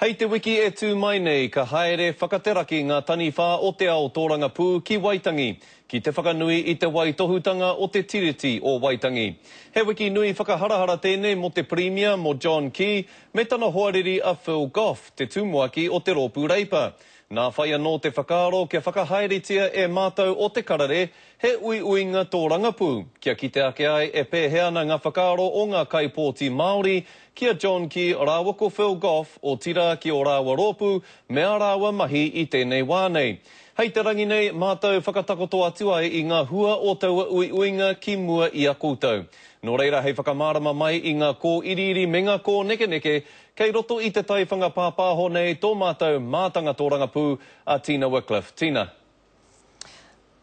Hei te wiki e tū mai nei ka haere whakateraki ngā taniwha o te ao tōrangapū ki Waitangi ki te whakanui i te waitohutanga o te Tiriti o Waitangi. He wiki nui whakaharahara tēnei mō te Pirimia mō John Key me tana hoariri a Phil Goff, te tumuaki o te Rōpū Reipa. Nā whai anō te whakaaro kia whakahaeretia e mātou o Te Karere he uiuinga tōrangapū, kia kite ake ai e pēhea ana ngā whakaaro o ngā kaipōti Māori ki a John Key rāua ko Phil Goff, otirā ki ō rāua rōpū me ā rāua mahi i tēnei wā nei. Hei te rangi nei mātou whakatakoto atu ai i ngā hua o taua uiuinga ki mua i a koutou. Nō reira hei whakamārama mai i ngā kōiriiri me ngā kōnekeneke kei roto i te taiwhanga pāpāho nei tō mātou mātanga tōrangapū a Tina Wickliffe. Tina.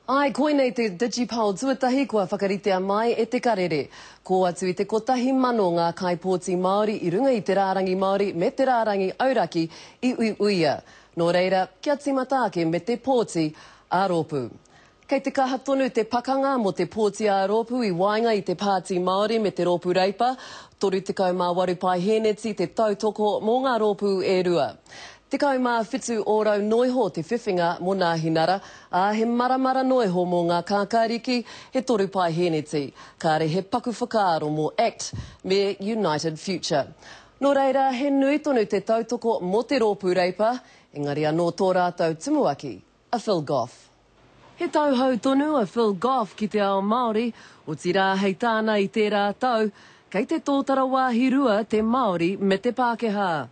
Āe, koinei te DigiPoll tuatahi kua whakaritea mai e Te Karere. Kō atu i te 1,000 ngā kaipōti Māori i runga i te rārangi Māori me te rārangi auraki i uiuia. Nō reira, kia tīmata ake me te pōti ā-rōpū. Kei te kaha tonu te pakanga mō te pōti ā-rōpū i waenga i te Pāti Māori me te Rōpū Reipa, 38 paehēneti te tautoko mō ngā rōpū e rua. 17 ōrau noiho te whiwhinga mō Nāhinara, ā, he maramara noiho mō ngā kākāriki, he toru paehēneti. Kāre he paku whakaaro mō act me United Future. Nō reira, he nui tonu te tautoko mō te Rōpū Reipa, engari anō tō rātou tumuaki, a Phil Goff. He tauhou tonu a Phil Goff ki te ao Māori, otirā hei tāna i tērā tau, kei te tōtara wāhi rua te Māori me te Pākehā.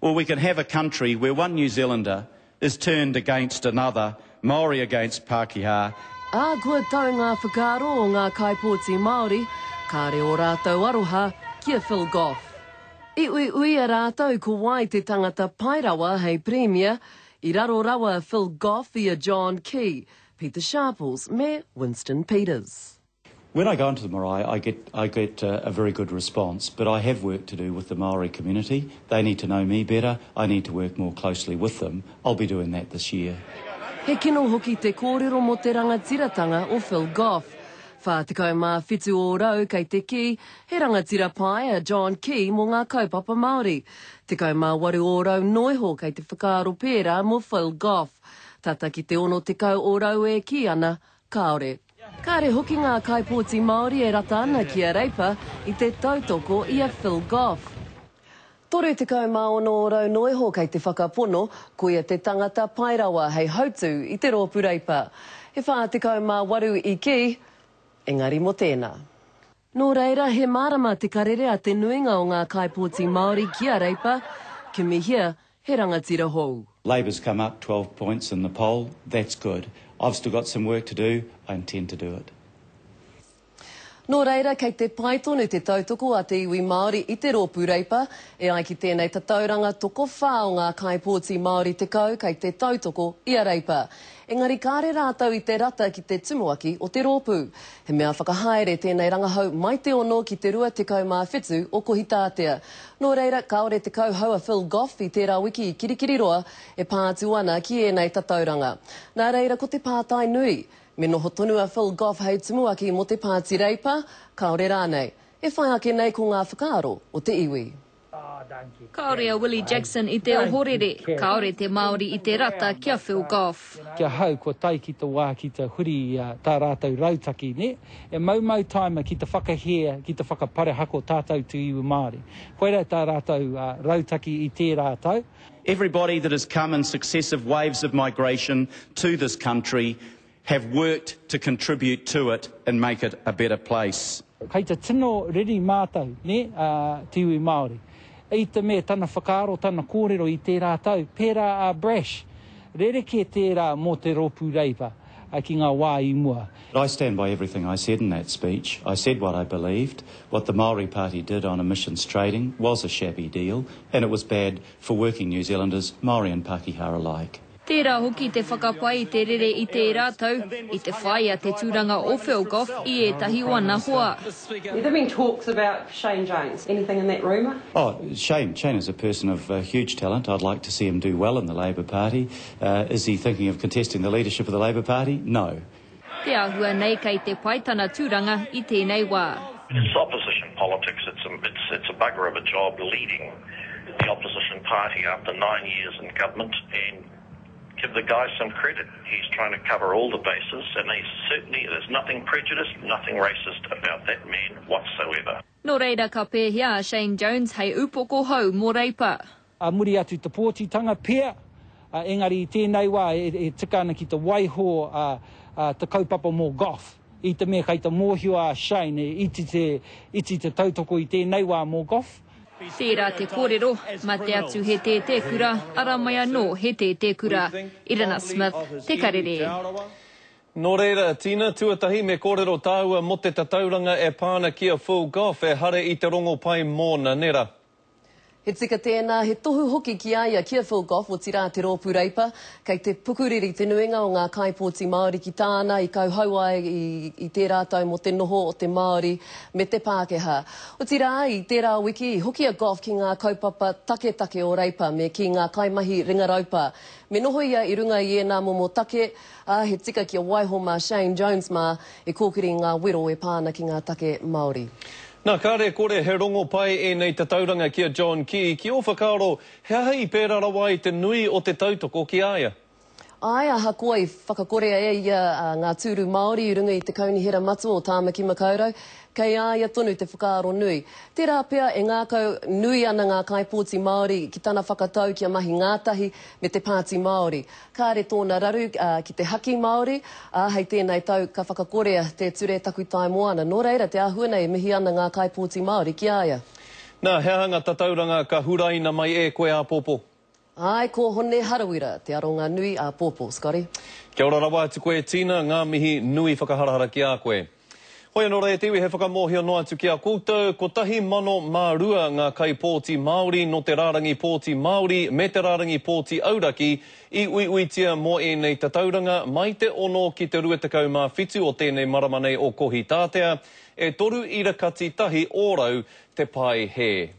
Or we can have a country where one New Zealander is turned against another, Māori against Pākehā. Ā, kua tau ngā whakaaro o ngā kaipōti Māori, kāre ō rātou aroha ki a Phil Goff. I uiuia rātou ko wai te tangata pai rawa hei Pirimia, i raro rawa a Phil Goff i a John Key, Pita Sharples me Winston Peters. When I go into the marae, I get, I get a, a very good response, but I have work to do with the Maori community. They need to know me better. I need to work more closely with them. I'll be doing that this year. He kino hoki te kōrero mō te rangatiratanga o Phil Goff. 47 ōrau kei te kī, he rangatira pai a John Key mō ngā kaupapa Māori. 18 ōrau noiho kei te whakaaro pērā mō Phil Goff. Tata ki te 60 ōrau e kī ana, kāore. Kāre hoki ngā kaipōti Māori e rata ana ki a Reipa i te tautoko i a Phil Goff. 36 ōrau noiho kei te whakapono, koia te tangata pai rawa hei hautū i te rōpū Reipa. He 48 i kī, engari mō tēnā. Nō reira, he mārama te karere a te nuinga o ngā kaipōti Māori ki a Reipa, kimihia he rangatira hou. Labour's come up 12 points in the poll, that's good. I've still got some work to do, I intend to do it. Nō reira, kei te pai tonu te tautoko a te iwi Māori i te Rōpū Reipa. E ai ki tēnei tatauranga, tokowhā o ngā kaipōti Māori 10 kei te tautoko i a Reipa. Engari kāre rātou i te rata ki te tumuaki o te rōpū. He mea whakahaere tēnei rangahau mai te 6 ki te 27 o Kohitātea. Nō reira, kāore te kauhau a Phil Goff i tērā wiki i Kirikiriroa e pā atu ana ki ēnei tatauranga. Nā reira, ko te pātai nui, me noho tonu a Phil Goff hei tumuaki mō te Pāti Reipa, kāore rānei? E whai ake nei ko ngā whakaaro o te iwi. Kāore a Willie Jackson i te ohorere, kāore te Māori i te rata ki a Phil Goff. Ki ahau, kua tae ki te wā ki te huri i tā rātou rautaki, nē? E maumau tāima ki te whakahē, ki te whakaparehako tātou te iwi Māori. Koirā tā rātou rautaki i tērā tau. Everybody that has come in successive waves of migration to this country have worked to contribute to it and make it a better place. Kei te tino riri mātou, nē, a te iwi Māori. I te mea tana whakaaro, tana kōrero i tērā tau, pērā a Brash. Rerekē tērā mō te Rōpū Reipa ki ngā wā i mua. I stand by everything I said in that speech. I said what I believed. What the Māori Party did on emissions trading was a shabby deal and it was bad for working New Zealanders, Māori and Pākehā alike. Tērā hoki te whakapae i te rere i tērā tau, i te whāia te tūranga o Phil Goff i ētahi o ana hoa. There been talks about Shane Jones, anything in that rumour? Oh, Shane, Shane is a person of huge talent, I'd like to see him do well in the Labour Party. Is he thinking of contesting the leadership of the Labour Party? No. Te āhua nei kei te pai tana tūranga i tēnei wā. It's opposition politics, it's a, it's, it's a bugger of a job leading the. opposition party after nine years in government and give the guy some credit. He's trying to cover all the bases and he's certainly, there's nothing prejudiced, nothing racist about that man whatsoever. Nō reira ka pēhea a Shane Jones hei upoko hou mō Reipa? Ā muri atu i te pōtitanga pea, engari i tēnei wā e tika ana ki te waiho te kaupapa mō Goff, i te mea kei te mōhio a Shane e iti te, iti te tautoko i tēnei wā mō Goff. Tērā te kōrero, mate atu he tētēkura, ara mai anō he tētēkura. Irina Smith, Te Karere. Nō reira, Tina, tuatahi me kōrero tāua mō te tatauranga e pā ana ki a Phil Goff, ehara i te rongopai mōna, nē rā? He tika tēnā, he tohu hoki ki a ia, ki a Phil Goff, otirā te Rōpū Reipa. Kei te pukuriri te nuinga o ngā kaipōti Māori ki tāna i kauhau ai i, i tērā tau mō te noho o te Māori me te Pākehā. Otirā, i tērā wiki, i hoki a Goff ki ngā kaupapa taketake o Reipa me kī ngā kaimahi ringa raupā. Me noho ia i runga i ēnā momo take, ā, he tika kia waiho mā Shane Jones mā e kōkiri ngā wero e pā ana ki ngā take Māori. Nā, kāre kore he rongo pai ēnei tatauranga ki a John Key, ki ō whakaaro, he aha i pērā rawa ai te nui o te tautoko ki a ia? Āe, ahakoa i whakakorea e ia ngā tūru Māori i runga i te Kaunihera Matua o Tāmaki Makaurau, kei a ia tonu te whakaaro nui. Tērā pea e ngākau nui ana ngā kaipōti Māori ki tana whakatau kia mahi ngātahi me te Pāti Māori. Kāre tōna raru ki te haki Māori, ā, hei tēnei tau ka whakakorea te ture takutai moana. Nō reira, te āhua nei e mihi ana ngā kaipōti Māori ki a ia. Nā, he aha ngā tatauranga ka huraina mai e koe āpōpō? Āe, ko Hone Harawira te aronga nui āpōpō, Scotty. Kia ora rawa atu koe Tina, ngā mihi nui whakaharahara ki a koe. Hoi anō rā e te iwi he whakamōhio noa atu ki a koutou, 1,002 ngā kaipōti Māori nō te rārangi pōti Māori me te rārangi pōti auraki i uiuitia mō ēnei tatauranga mai te 6 ki te 27 o tēnei marama nei o Kohitātea, e toru ira kati tahi ōrau te pae hē.